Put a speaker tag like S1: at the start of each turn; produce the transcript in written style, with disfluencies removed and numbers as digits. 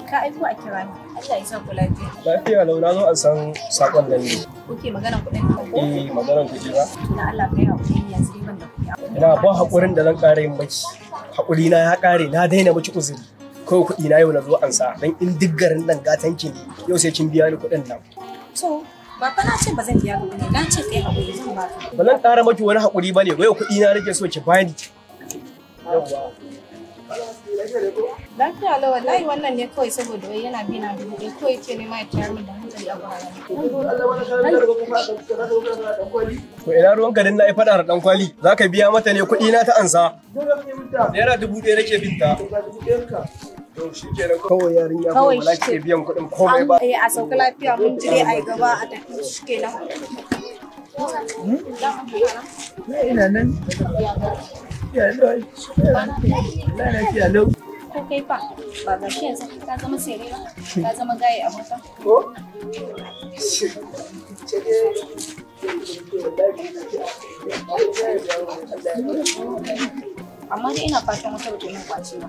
S1: Ka aiko a kira ni. Allah ya sa ku lafiya.
S2: Lafiya lau, na zo an san sakon nan ne.
S1: Kuke maganar kuɗin ka ko?
S2: Eh, maganar kuɗi ba.
S1: Na Allah kai haƙuri, yanzu dai ban da kuɗi.
S2: Ina ba haƙurin da zan ƙara yin maki. Haƙuri na ya ƙare, na daina miki uzuri. Kawai kuɗi na yau na zo an sa, dan in duk garin nan gatanki ne, yau sai kin biya ni kuɗin nan.
S1: To, ba fa na ce ba zan biya ka bane, na ce kai haƙuri zan baka.
S2: Ba zan ƙara maki wani haƙuri ba ne, yau kuɗi na nake so ki bani. Yawwa.
S1: Lafiya lau, wallahi wannan ne kawai saboda wai yana bi na 1000 kawai yake nema ya tayar min da hankali a baya.
S2: To ina ruwan garin na yi faɗa da ɗan kwali, za ka biya mata ne kuɗi na ta ansa. Naira 1000 nake binta. To shi kenan kawai yarinya
S1: Kawai
S2: ba za ki iya biyan kuɗin komai ba.
S1: Eh, a sauka lafiya, mun jire a yi gaba a tafi shi kenan.
S3: Ina nan. Lafiya lau.
S1: Ko kai fa ba ga shi yanzu ka zama sere ba, ka zama gaye a mota.
S3: Ko?
S1: Amma dai ina fatan wata bata yi min kwace ba.